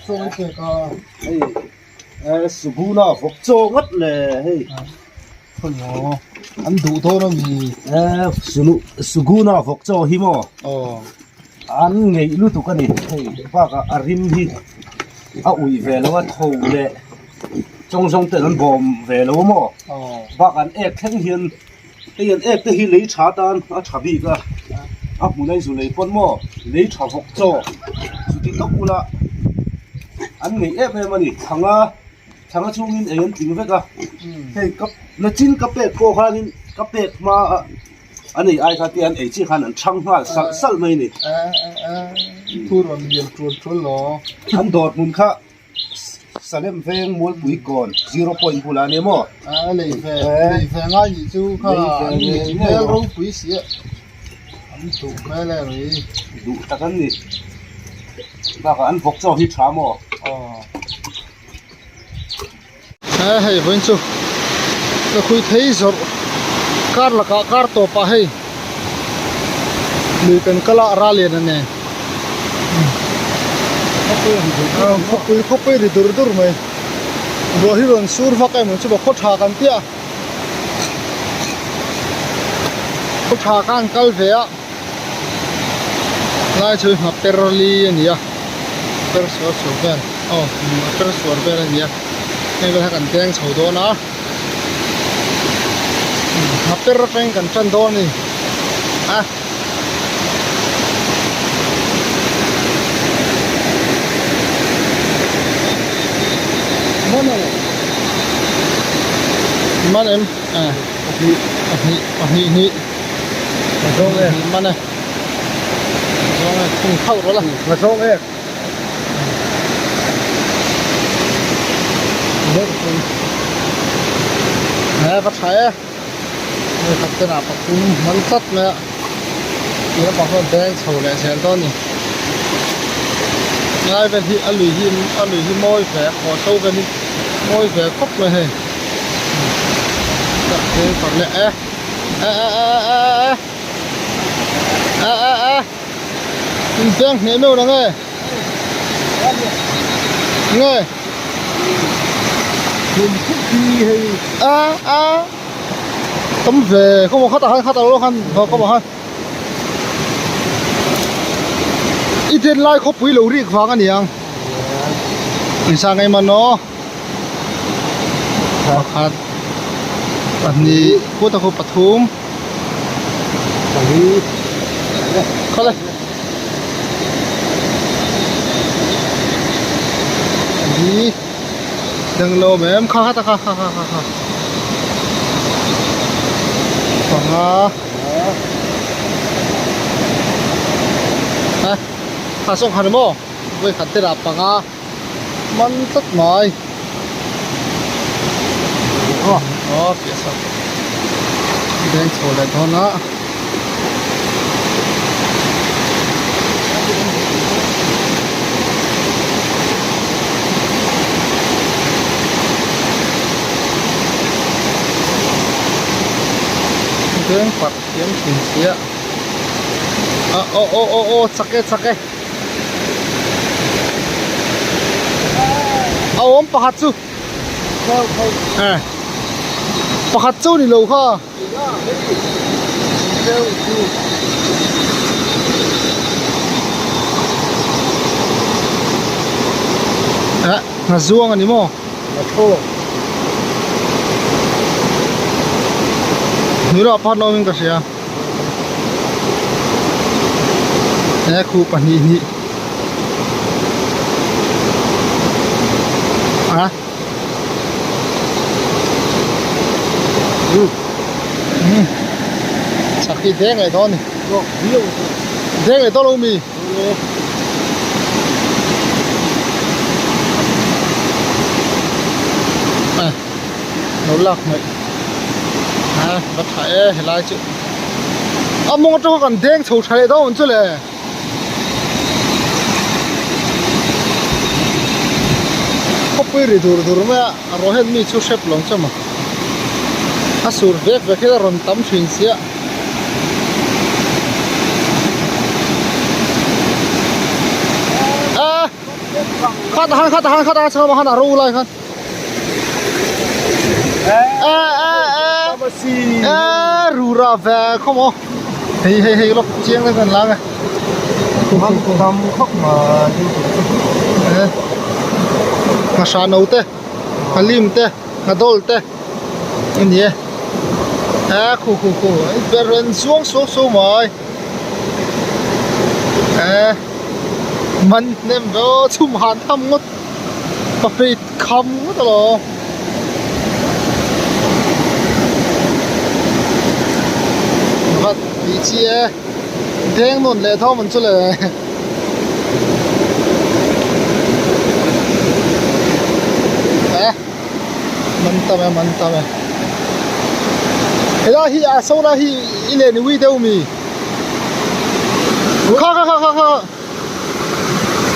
Chaw i pek a. Hei eh Suguna vawk chaw ngawt le hei. Khawimaw an duh dawn a mi? Eh Sunu Suguna vawk chaw hi maw? Aw. An ngeih lutuk a ni hei bakah a rim hi a uih ve lo a tho leh chawng zawng ten an bawm ve lo maw? Aw. Bakah an ek thleng hian Hei an ek te hi lei tha tan a tha bik a, a hmun a inzu lei pawn maw lei tha vawk chaw chuti tawk bula an ngeih em em a ni. Thanga thanga chhungin ei an tling vek a, hei ka nachin ka pek pawh khanin ka pek hma a an ei ai kha te an ei chiah khan an chhang nghal salh salh mai a ni. An dawr hmun kha. Salem veng Mualpui kawn zero point bulah a ni maw? A lei ve lei ve ngai nih chu kha an nei hmel ropui si a an duh hmel e ri duh tak an ni bakah an vawk chaw hi tha maw? Aw he hei vawiin chu ka khui thei zawrh kar lakah kar tawpah hei lui kan kal a ral lian a nen. Khawpui khawpui ri dur dur mai ruah hi rawn sur vak em ang chu maw khaw tha kan tia khaw tha khan kal ve a lai chu hna per li a ni a per suar chho vel aw per suar vel a ni a hei vel kha kan deng chho dawn a hna per atangin kan tan dawn a ni a. Man em à pahnih pahnih hnih Mazawng e man e Mazawng e thung khauh rawh la Mazawng e He va tha e Hei khat ten ah pathum man tlat mai a tih lampang chuan beng chho leh zel dawn a ni helai vel hi a lui hi a lui hi mawi ve a khaw chho vel hi mawi ve khawp mai hei tah beng parh leh e e e e e e e e e in beng hneh meuh ang e nge a a tam ve kawng ah khatah khan khatah lawk khan kawng ah khan i den lai khawpui lo rik vang a ni ang insa ngei man aw pakhat pahnih khuta khu pathum khawle Di dang lo mem kha kha ta kha kha kha kha kha panga ha kha sawng khan maw vawi khat te lah panga man tlat mai aw piah sak beng chho leh dawn a. Beng parh thiam thin sia a aw aw aw aw chak e chak e a awm pakhat chu pakhat chu ni lo kha. Eh, hna zuang a ni maw? Hnuai ah pakhat lawm in ka hria. He khu pahnih hnih. A. Chak hi deng leh dawn a ni deng leh dawn lo mi lo lak hnaih a va tha e helai chu a mawng atanga kan deng chho tha leh dawn chu le. Khawpui ri dur dur mai a a rawh hian mi chu hrep lo ang che maw a sur vek vek hian a rawn tam thin sia a. Kha tahan kha tahan kha tahan chhang khan a ro lai khan. E e e e rura ve khaw maw. Hei hei hei lawk chiang deuh kan lang e. Tam khawp mai. Nghahra no te, nghalim te, nghadawl te a ni e. E khu khu khu ber en zuang suau suau mai. E man hnem ve aw chhum han tham ngawt ka phei kham ngawt alawm. Vat tih chi e deng nawn leh thawm an chu le. E man tam e man tam e helai hi a so lai hi i len i ui deuh mi kha kha kha kha kha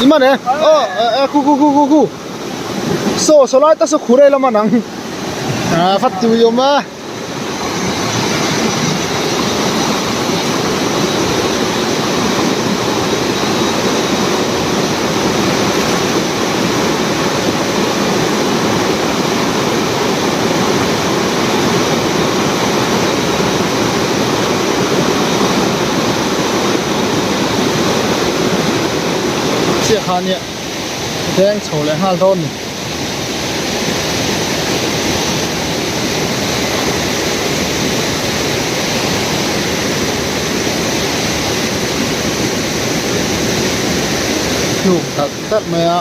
i man e aw e khu khu khu khu khu saw saw lai tak saw khur e lam anang ah fat ti ui awm a. Chiah kha nia deng chho leh nghal dawn ni. Hnuk talh talh mai a.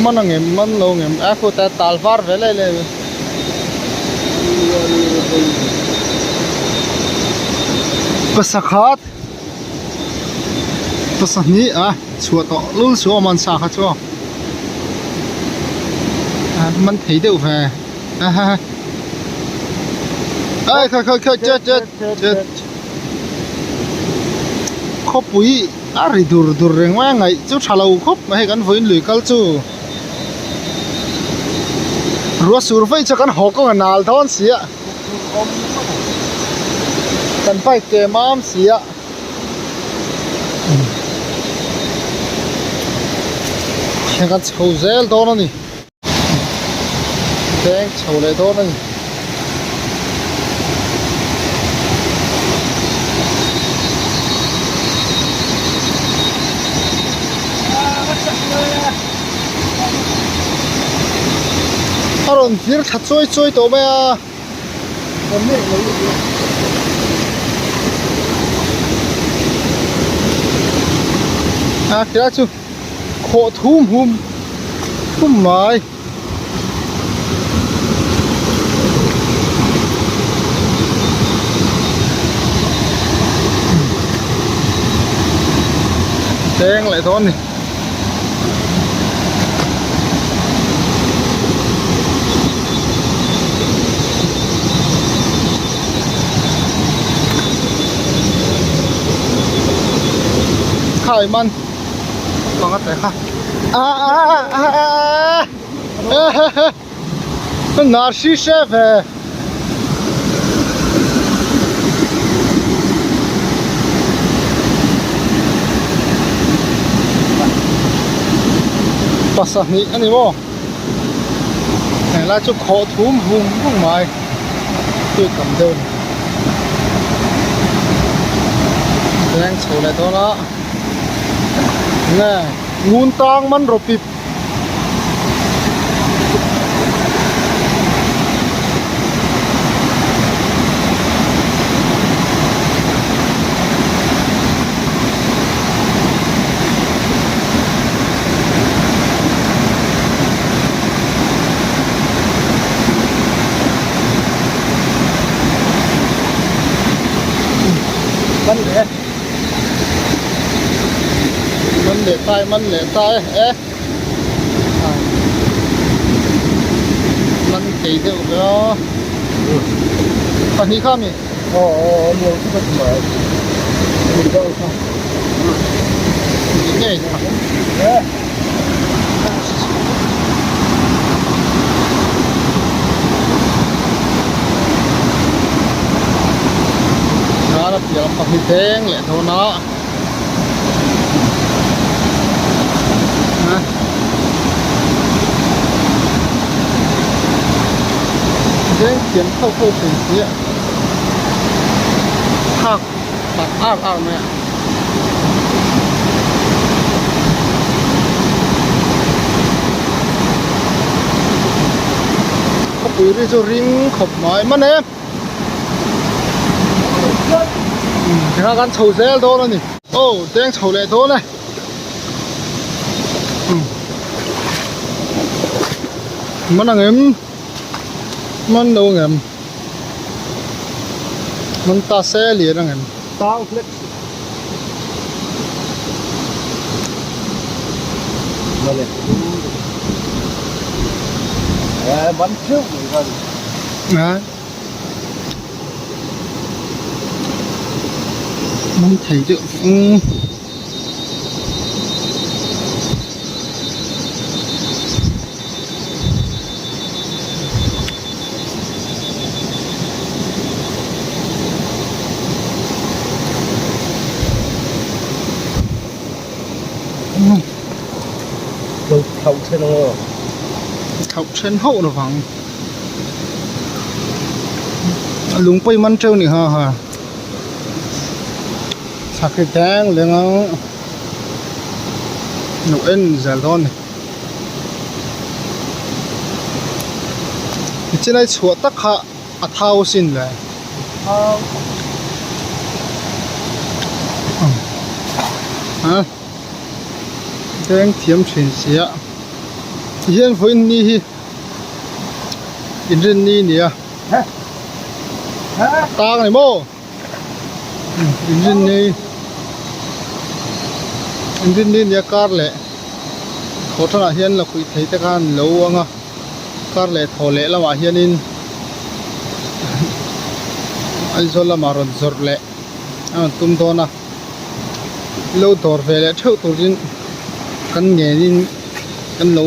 Man a ngem man lo ngem a khutah tal var ve lai lai Pasakhat pasahnih a chhuah tawh lul chu a awm a an sa kha chu man thei deuh ve a ha ai kha kha kha chet chet chet khawpui a ri dur dur reng mai a ngaih chu tha lo khawp mai hei kan vawiin lui kal chu. Rua sur vei chu kan haw kawng a nal dawn si a kan bike ke mam si a hian kan chho zel dawn a ni beng chho leh dawn a ni. A rawn vir thla chawi chawi tawh mai a a khilai chu khawh thum hum hum mai. Cheng leh dawn ni. Khai man panga te kha a a a a a nar si se ve. Pasahnih a ni maw helai chu khawh thum vung vung mai tui tam deuh a ni leng chho leh dawn a nge ngun tang man rawh pip. Man leh man leh tai man leh tai e man thei deuh ve a pahnih kha ami aw aw awm lo chu ka ti mai ni deuh kha ni ngei kha e. Tikhan a piah lampang hi deng leh dawn a. Deng thiam khauh khauh thin si a. Thak tak ar ar mai a. Khawpui ri chu ring khawp mai man e. Tikhan kan chho zel dawn a ni. Aw deng chho leh dawn e. Man ang em? Man lo ang em? Man ta se lian ang em? Tang hlek Male. Eh, man theuh mai khan. Ha. Man thei deuh umm. Lo thlauh then ang aw. Thlauh then hauh lovang. A lung pawh i man teuh ni ha ha. Chak hi deng leng ang. Lo en zel dawn ni. Tichinai chhuah tak kha a thau asin le. Thau. Ha. Deng thiam thin sia. Tihian vawiin ni hi inrinni a ni a. A tang a ni maw? Inrinni inrinni nia kar leh thaw thanah hian la khuih thei te khan an lo ang a kar leh thaw leh lamah hianin Aizawl lamah rawn zawrh leh a rawn tum dawn a lo dawr ve leh theuh turin kan ngenin kan lo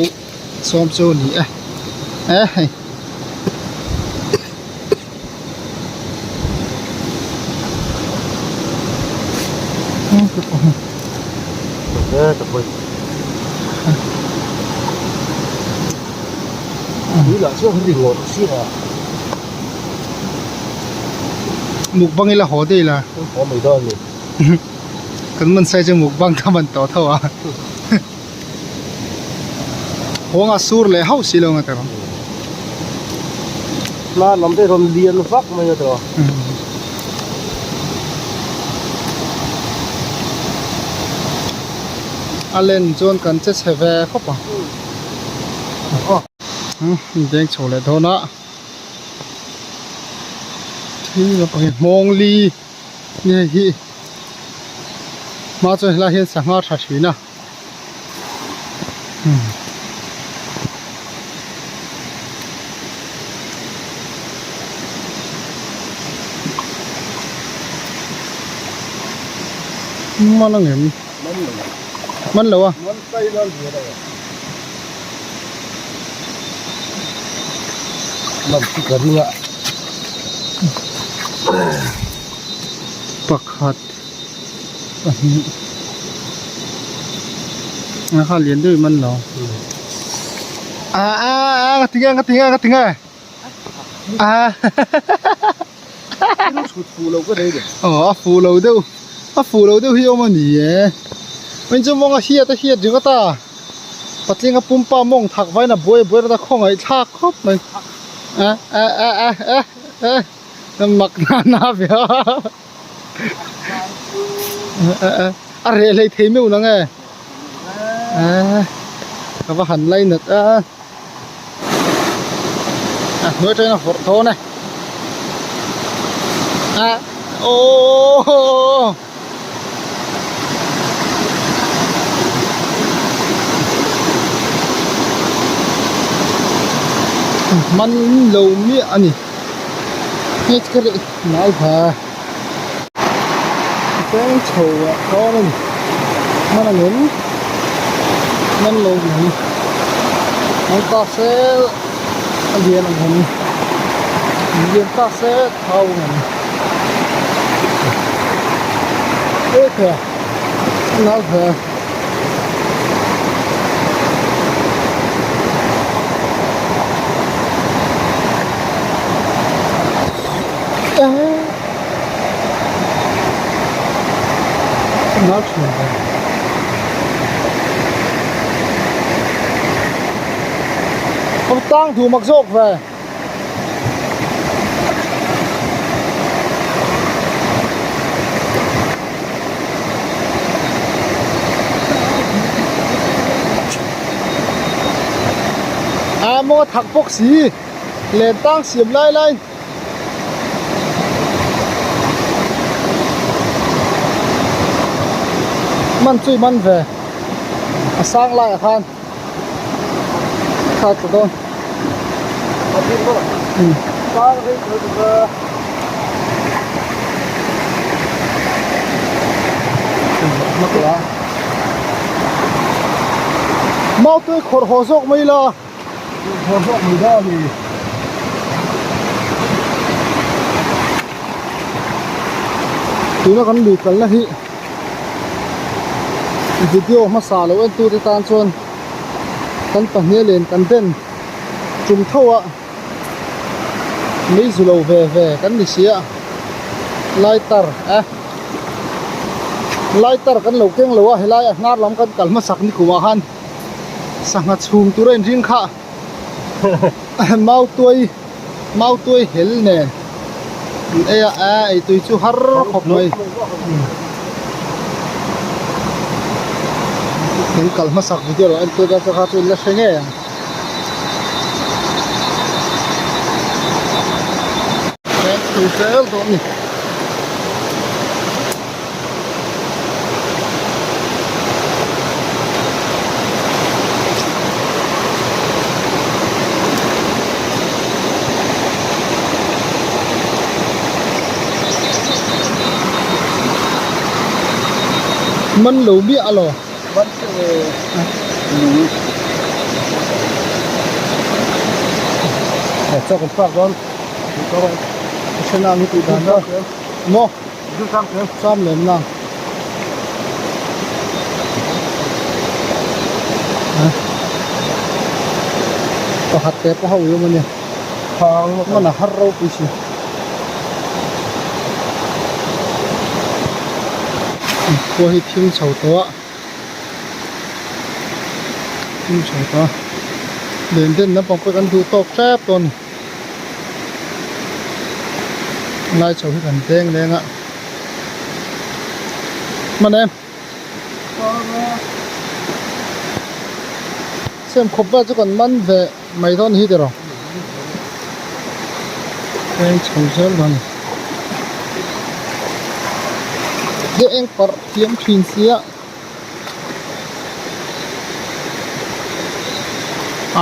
sawm chu a ni e e hei. Mukbang ila haw daih la. Kan man sai chu mukbang ka man tawh tho a. Huanga sur leh hauh si lo nga tawh. Hma lam te rawn lian vak mai a tawh. A len chuan kan che chhe ve khawp a. Deng chho leh dawn a. Thil lampang hi hmawng li nge hi hma chuan helai hian sangha tha thin a. Man ang em? Man lo a. Pakhat. Pahnih a kha lian deuh in man lo a a a ka ti nge ka ti nge ka ti nge a aw a fuh lo deuh a fuh lo deuh hi a awm a ni e min chu mawng a hiat a hiat ringawt a patling a pumpa mawng thak vaiin a buai a buai ringawt a khawngaih thlak khawp mai a a a a a a mak na na ve a. A reh hlei thei meuh nang e ka va han lai nat a a hnuai atangin a vawrh dawn e a aww man lo miah a ni hei ka reh ngai va. Kawng chho ah khan a ni hman ang em hman lo ang hmang ta se a lian ang em lian ta se thau ang em. Ve nal ve. Nal thin ve. Tang thu mak zawk ve. A maw thak bawk si len tang siam lai lai man chui man ve a sang lai ah khan. Kha tla dawn. Mau tui khawrh haw zawk mai la. Khawrh zawk mai da ni. Tuna kan lui kalna hi video hmasa lo en tute tan chuan kan pahnih len kan den tum tho a mei zu lo ve ve kan ni si a lighter eh lighter kan lo keng lo a helai a hnar lam kan kal hmasak ni kumah khan sangha chhum tur a inring kha mau tuai mau tuai hel nen an ei a a ei tui chu har khawp mai kan kal hmasak video lo en tur kha chu in la hre ngei ang. Thu zel tawh a ni. Man lo miah alo. Man chu lung. Chaw kan chhuak dawn. Thena ang hi tih dan dawn. Maw? Cham lem nang. Pakhat te pawh ho i awm a nia. Man a har ropui si. Khua hi thim chho tawh a. Thim chho tawh a. Len den lampang pawh kan duh tawk hrep tawh a ni. Lai chho hi kan deng leng a hman em sem khawp vel chu kan man ve mai dawn hi tiraw eng chho zel dawn a ni hei eng parh thiam thin sia.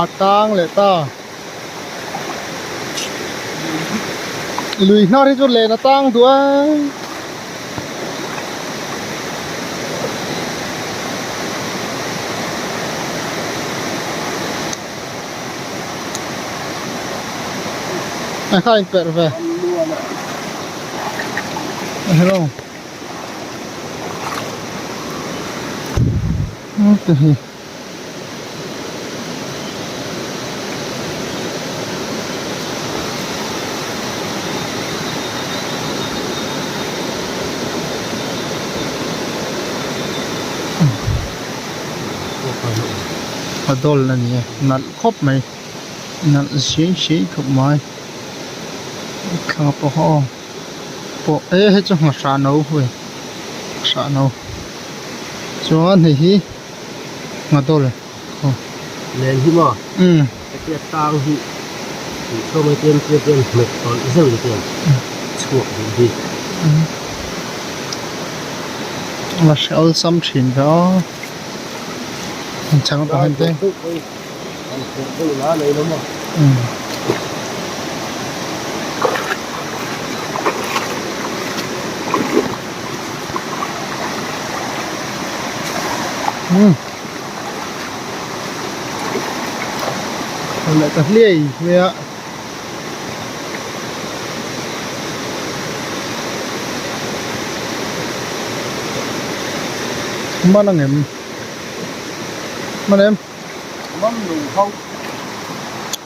A tang leh ta. Lui hnar hi chu len a tang duh a. A kha in perh ve. Hello. Te hi. A dawl a ni e nalh khawp mai nalh zui zui khawp mai thla pawh a awm pawh e hei chu nghahrah no hei nghahrah no chuan hei hi. Ngadawl aw. Len hi maw? Umm. Hetia tang hi tih chhuak mai tian tia tian hmet tawlh zeuh ni tian chhuak duh bik. Umm. La hre awlsam thin ve aw. An chang pah hian te. An kherh deuh la nei lo maw? Umm. Leh ta hliai mai a. Man ang em? Man em? Man lo hau.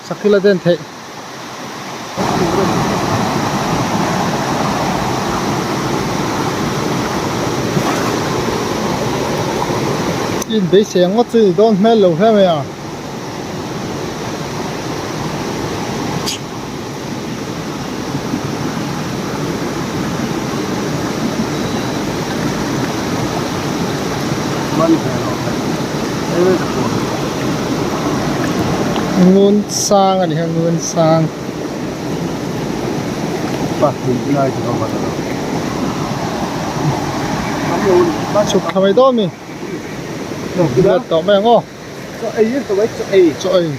Sakhi la den theih. In beisei ang ngawt chu ni dawn hmel lo hle mai a. Ngun sang a ni kha ngun sang chhuk thla mai dawn mi let tawh mai ang aw. Chaw ei in tawh chaw ei. Chaw ei.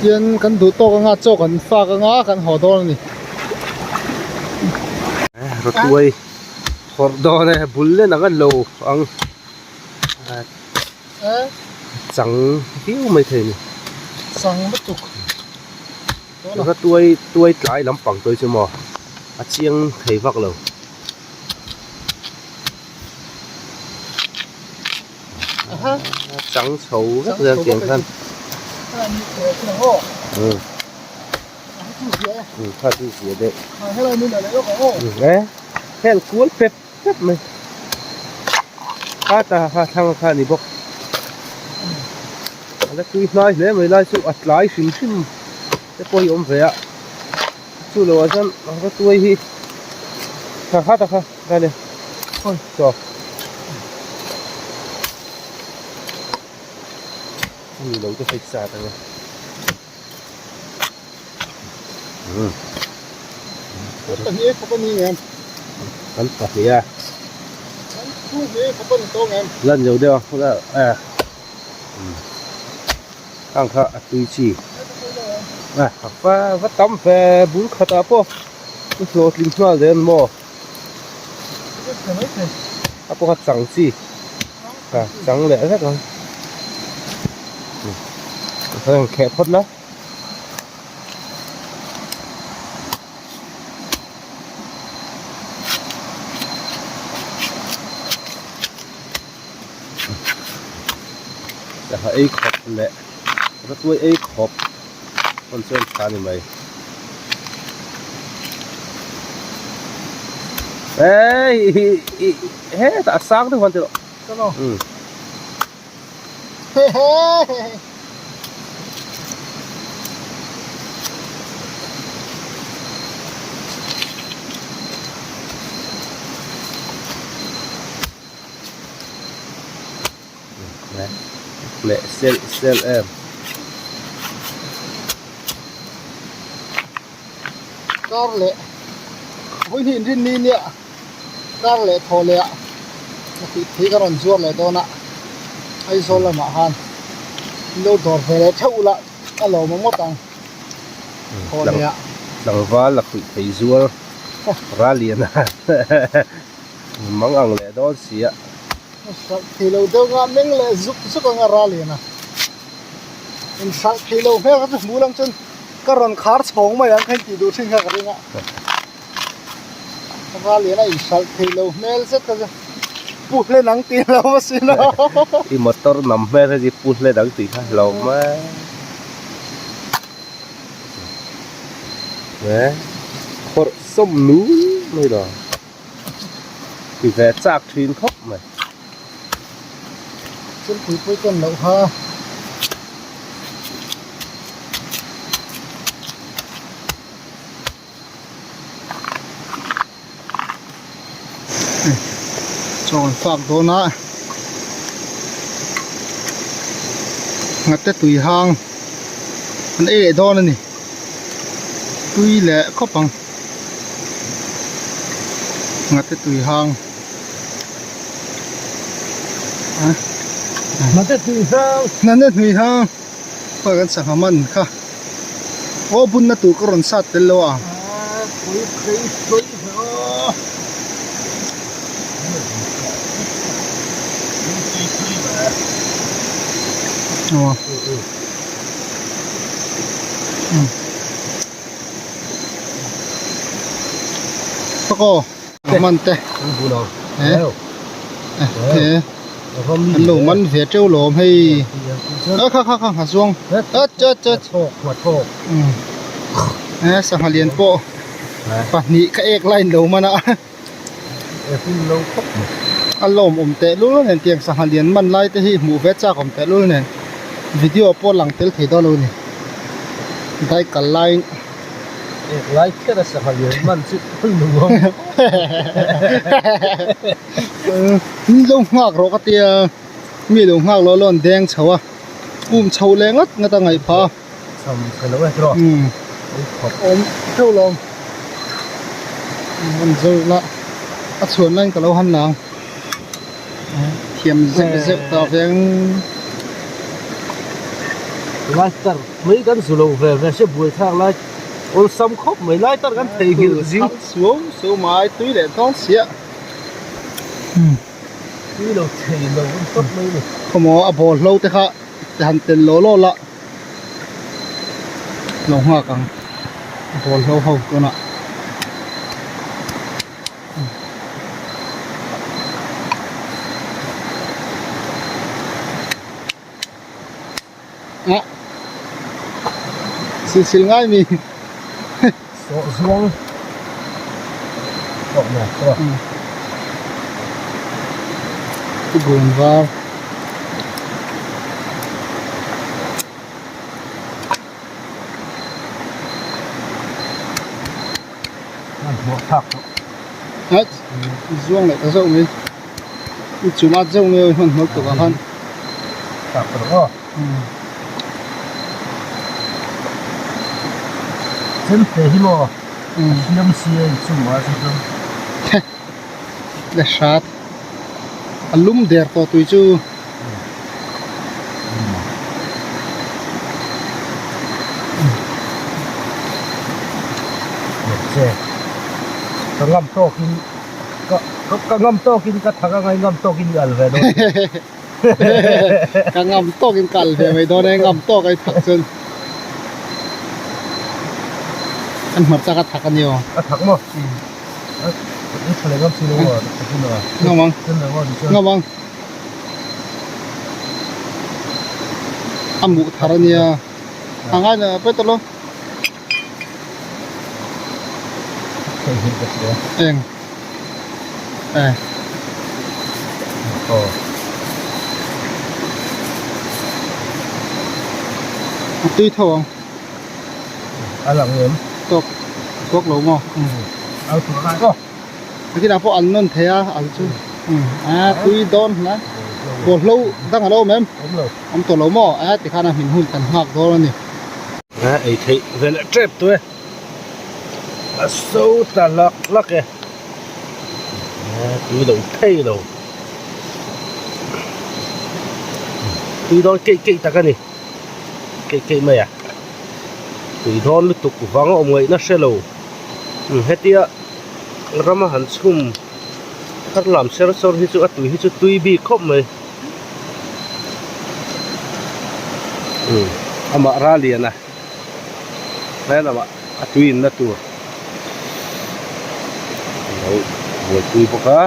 Tian kan duh tawk anga chaw kan fak anga kan haw dawn a ni. Rawtuai phawrh dawn e bul len ang an lo ang chang viau mai thei a ni. Chang lutuk. Rawtuai tuai tlai lampang tuai chu maw a chiang thei vak lo. Chang chho vek zel tiang khan kha chu zia deuh e hel kual pep pep mai kha ta kha thlang kha ni bawk a la tui hnai hle mai lai chu a tlai hrim hrim te pawh hi a awm ve a chu lo ah chuan ka tuai hi kha kha ta kha kha le chaw ani lo te hei sat ang e kan pahnih a lan zo deuh a e khang kha a tui chi a va va tam ve bul khatah pawh hlawhtling nghal dawn maw. A pawh kha chang chi a chang leh vek ang a rawn kheh phawt la sangha ei khawp leh rawtuai ei khawp Hmun chuan tha ni mai. Ê hetah a sang deuh han ti rawh. Umm. Leh sel sel em. Kar leh vawi hnih rin ni nia kar leh thaw leh ah ka tih thei ka rawn zuar leh dawn a Aizawl lamah khan in lo dawr ve leh theuh ula a lawm ngawt ang thaw leh ah. Tlangval la khuih thei zuar Raliana mang ang leh dawn si a. A hralh thei lo deuh nga meng leh zuk zuk anga ral lian a in hralh thei lo hmel kha chu hmuh lang chuan ka rawn khar chhawng mai ang kha in tih duh thin kha ka ring a ral lian a in hralh thei lo hmel zet kha chu pu hlen ang tih lo a sin a i motor nam hmel kha chu pu hlen ang tih kha lo mai e khawrh sawm nul mai lo. Ti ve chak thin khawp mai. Thil pui pui ken loh kha. Chaw an fak dawn a. Ngate tui hang an ei leh dawn a ni. Tui leh khawp ang. Ngate tui hang Ngate tui hang Ngate tui hang Khawi kan sangha man kha Aw bunna tur ka rawn sat tel lo a Aw Tawk aw man te eh eh. An lo man ve teuh lawm hei. A kha kha kha ngha zuang. A cha cha. E sangha lian pawh pahnih ka ek line lo man a. A lawm awm teh lul nen tiang sangha lian man lai te hi hmuh ve chak awm teh lul nen video pawh lang tel thei dawn lo a ni. Dai kal laiin. Ek lai kher a sangha lian man chu nuam. Ni lo nghak rawh ka tia mi lo nghak lo lawn deng chho a um chho leh ngat ngat a ngaih phah a. Cham chhe lo e tiraw awm theuh lo an zo la a chhuan laiin ka lo han lang thiam zeuh zeuh ta veng. Lighter mai kan zu lo ve ve se buai thlak lai awlsam khawp mai lighter kan theihnghilh zing. Suau suau mai tui leh dawn chiah. Tui lo thei lo an phawt mai ni. Khawmaw a ball hlo te kha ti han tel law law la lo nghak ang ball hlo ho tunah. Sil sil ngai mi. Sawh zuang tawk na tawk. Gun var. An hmuh thlak tawh. Hat zuang leh ta zauh mai. I chum at zauh mai hman hmawlh tuk ah khan. Thlak ta rawh aw. Chem te hi maw a hliam si a inchung ah chu chuan. Le hrat. A lum der tawh tui chu. Ka ngam tawkin ka ka ngam tawkin ka thak a ngai ngam tawkin i al ve dawn. Ka ngam tawkin ka al ve mai dawn e ngam tawk a i thak chuan an hmarcha ka thak a ni aw. A thak maw? I tha leh ngam si lo a Ngam ang. Ngam ang. A muh thar a nia. A ngai na pawi tawh lo. Eng. E. A tui tho ang. A lang em? Tawk. Tawk lo maw? Nakinah pawh an nawn thei a al chu a tui dawn hle bawlhlo dang a lo awm em awm tawh lo maw a tikhan a hmin hun kan nghak dawn a ni. A ei theih ve leh tep tu e a so ta lak lak e tui lo thei lo tui dawn keih keih tak a ni keih keih mai a tui dawn lutuk vang a awm ngaihna hre lo. Hetia rama han chhum thar lam ser sawr hi chu a tui hi chu tui bik khawp mai amah ral lian a he lamah a tui in na tur a lo buaipui bawk a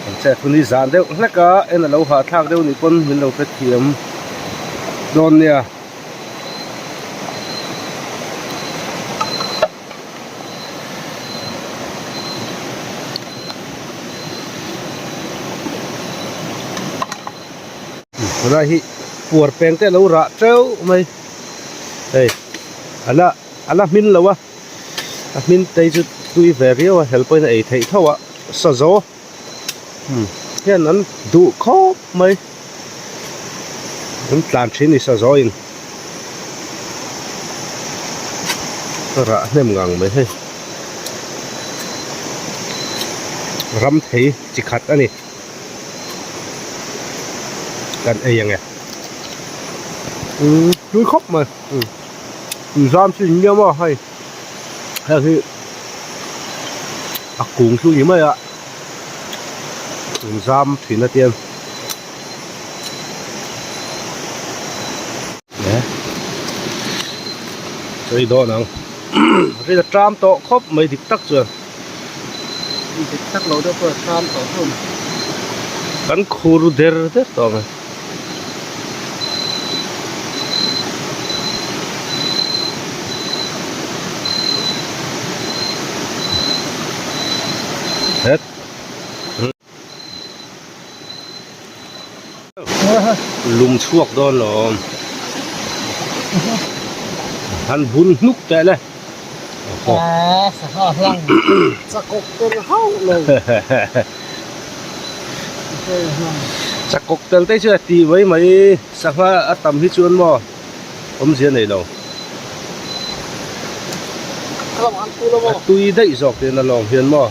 an chet hun hi zan deuh hlek a en a lo hahthlak deuh nih pawn min lo hrethiam dawn nia. Tunah hi puar peng te a lo rah teuh mai hei a la a la hmin lo a a hmin te hi chu tui ve viau a hel pawhin a ei theih tho a sazaw hian an duh khawp mai. An tlan thin ni sazawiin rah hnem ngang mai hei ram thei chi khat a ni kan ei ang e umm tui khawp mai umm zam chu in nia maw hei heng hi a kung chu ni mai a. Zam thin a tiang sawi dawn ang rin a tram tawh khawp mai dik tak chuan dik tak lo deuh pawh a tram tawh hlawm. Kan khur der der tawh ang e. Het. Lum chhuak dawn lawm. Han bun hnuk teh le. Aaa sangha hlang chakawk tel hauh lo. Chakawk tel te chu a ti mai mai sangha a tam hi chuan maw awmzia nei lo. A tui daih zawk tiin a lawm hian maw.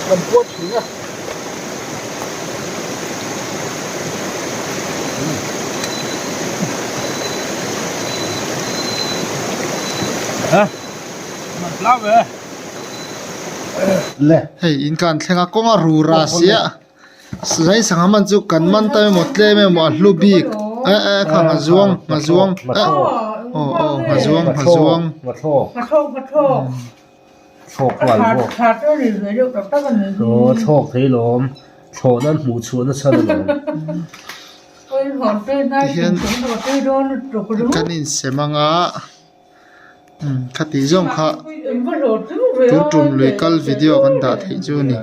Kan puat thin a. Hei in kan thleng a kawng a rura sia zai sangha man chu kan man ta emaw tlem emaw a hlu bik eh eh kha nghazuang nghazuang eh aw aw nghazuang nghazuang. Thlawk hual bawk. Aw thlawk thei lawm. Thlawh nan hmuh chhuah nasa alawm. Tihian kan insem anga khati zawng kha tun tum lui kal video kan dah theih chu a ni.